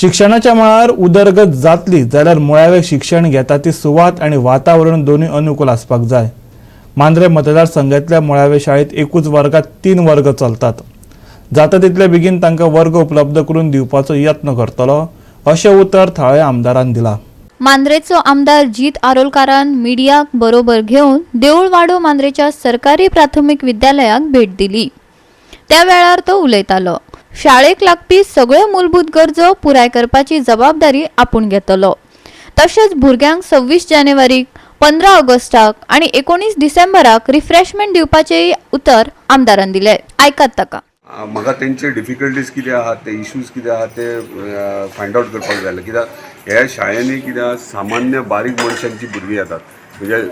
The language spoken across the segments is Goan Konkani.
शिक्षणाच्या मळार उदरगत जातली जाल्यार मुळावें शिक्षण घेता ती सुवात आनी वातावरण दोनूय अनुकूल आसपाक जाय. मांद्रे मतदारसंघातल्या मुळावे शाळेत एकूच वर्गात 3 वर्ग चलतात. जाता तितले बेगीन तांकां वर्ग उपलब्ध करून दिवपाचो यत्न करतलो, अशें उतर थळाव्या आमदारान दिलां. मांद्रेचो आमदार जीत आरोलकारान मिडियाक बरोबर घेवन देऊळवाडो मांद्रेच्या सरकारी प्राथमीक विद्यालयाक भेट दिली. त्या वेळार तो उलयतालो. शाळेक लागपी सगळ्यो मूलभूत गरजो पुराय करपाची जबाबदारी आपूण घेतलो. तशेंच भुरग्यांक 26 जानेवारीक, 15 ऑगस्टाक आनी 19 डिसेंबराक रिफ्रेशमेंट दिवपाचेय उतर आमदारान दिले. आयकात ताका. म्हाका तेंचे डिफिकल्टीज कितें आहात, ते इश्यूज कितें आहात, ते फायंड आवट करपाक जाय जालें. कित्याक ह्या शाळेंनी कितें आहा, सामान्य बारीक मनशांची भुरगीं येतात. म्हणजे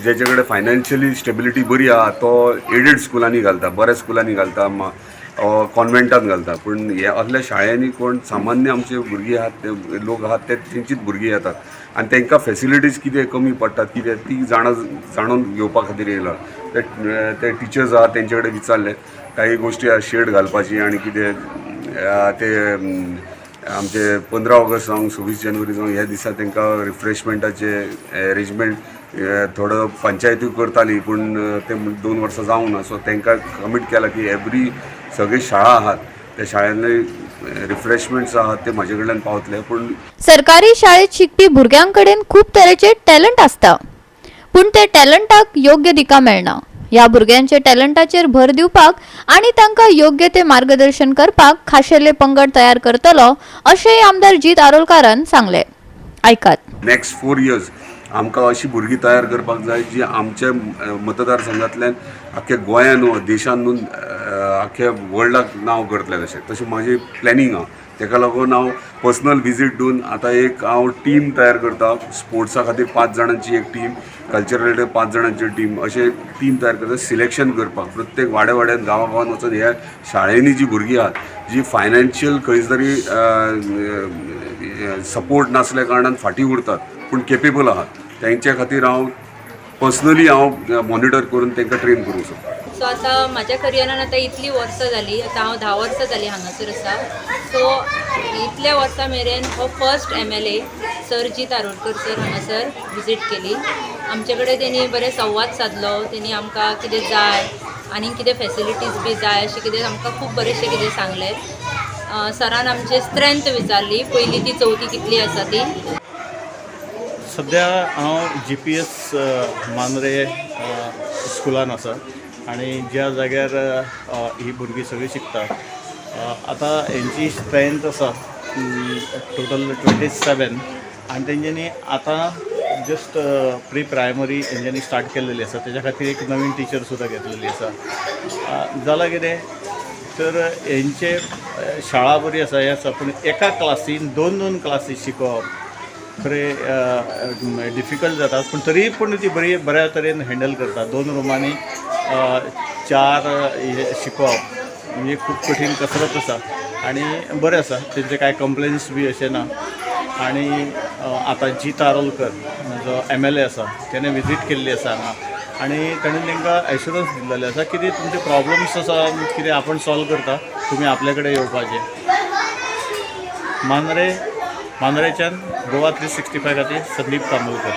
जेचे कडेन फायनान्शियली स्टेबिलिटी बरी आहा तो एडेड स्कुलांनी घालता, बऱ्या स्कुलांनी घालता, कॉन्वेंटान घालता. पूण हे असल्या शाळेंनी कोण सामान्य आमचे भुरगीं आहात, ते लोक आहात, ते तेंचीच भुरगीं येतात आनी तांकां फेसिलिटीज कितें कमी पडटात कितें ती जाणून घेवपा खातीर येयला. ते ते टिचर्स आहात, तेंचे कडेन विचारले काही गोश्टी आहा, शेड घालपाची आनी कितें ते आमचे 15 ऑगस्ट जावं, 26 जानेवारी जावं, ह्या दिसा तांकां रिफ्रेशमेंटाचे एरेंजमेंट थोडो पंचायती करताली, पूण ते 2 वर्सां जावंक ना. सो तांकां कमीट केला की एवरी सगळे शाळा आहात त्या शाळांनी रिफ्रेशमेंट्स आहात ते म्हाजे कडल्यान पावतले, पूण सरकारी शाळेत शिकपी भुरग्यांकडेन खूब तरेचे टॅलंट आसता, पूण ते टॅलंटाक योग्य दिका मेळना. ह्या भुरग्यांचे टॅलंटाचेर भर दिवपाक आनी तांकां योग्य ते मार्गदर्शन करपाक खाशेले पंगड तयार करतलो, अशेंय आमदार जीत आरोलकारान सांगले. आयकात. नेक्स्ट 4 इयर्स आमकां अशी भुरगीं तयार करपाक जाय जी आमच्या मतदारसंघांतल्यान आख्या गोंयान न्हू, देशान न्हू, आख्या वर्ल्डाक नांव करतले. तशें तशें म्हाजें प्लॅनिंग आहा. तेका लागून हांव पर्सनल विजीट दिवन आतां एक हांव टीम तयार करता. स्पोर्ट्सा खातीर 5 जाणांची एक टीम, कल्चरल 5 जाणांची टीम, अशें टीम तयार करता. सिलेक्शन करपाक प्रत्येक वाड्या वाड्यान, गांवा गांवान वचून ह्या शाळेंनी जी भुरगीं आहात, जी फायनान्शियल खंय तरी सपोर्ट नासल्या कारणान फाटीं उरतात पूण केपेबल आहात, तेंच्या खातीर हांव पर्सनली हांव मॉनिटर करून तांकां ट्रेन करूंक सोदता. सो आतां म्हाज्या करियरान आतां इतलीं वर्सां जालीं, आतां हांव 10 वर्सां जालीं हांगासर आसा. सो इतल्या वर्सां मेरेन हो फर्स्ट एमएलए सर जीत आरोलकर सर हांगासर विजीट केली. आमचे कडेन तेणी बरे संवाद सादलो. तेणी आमकां कितें जाय आनी कितें फेसिलिटीज बी जाय अशें कितें आमकां खूब बरेंशें कितें सांगलें. सरान आमचे स्ट्रेंथ विचारली, पयली ती चवथी कितली आसा ती. सद्या हांव जीपीएस मांद्रे स्कुलान आसा आनी ज्या जाग्यार ही भुरगीं सगळीं शिकता. आतां हेंची स्ट्रेंथ आसा टोटल 27 आनी तेंच्यांनी आतां जस्ट प्री प्रायमरी हेंच्यांनी स्टार्ट केल्लेली आसा. तेज्या खातीर एक नवीन टिचर सुद्दां घेतलेली आसा. जालां कितें तर हेंचे शाळा बरी आसा, हें आसा, पूण एका क्लासीन दोन दोन क्लासी शिकोवप खरें डिफिकल्ट जाता. पूण तरी पूण ती बरी बऱ्या तरेन हँडल करता. दोन रुमांनी चार हे शिकोवप म्हणजे खूब कठीण कसरत आसा आनी बरें आसा, तेंचे कांय कंप्लेन्स बी अशें ना. आनी आतां जीत आरोलकर जो एमएलए आसा, तेणें विजीट केल्ली आसा हांगा आनी ताणें तांकां एश्युरन्स दिल्लेले आसा कितें तुमचे प्रॉब्लम्स आसा, कितें आपण सॉल्व करता, तुमी आपल्या कडेन येवपाचें. मांद्रेच्यान गोवा 365 खातीर संदीप कांदोळकर.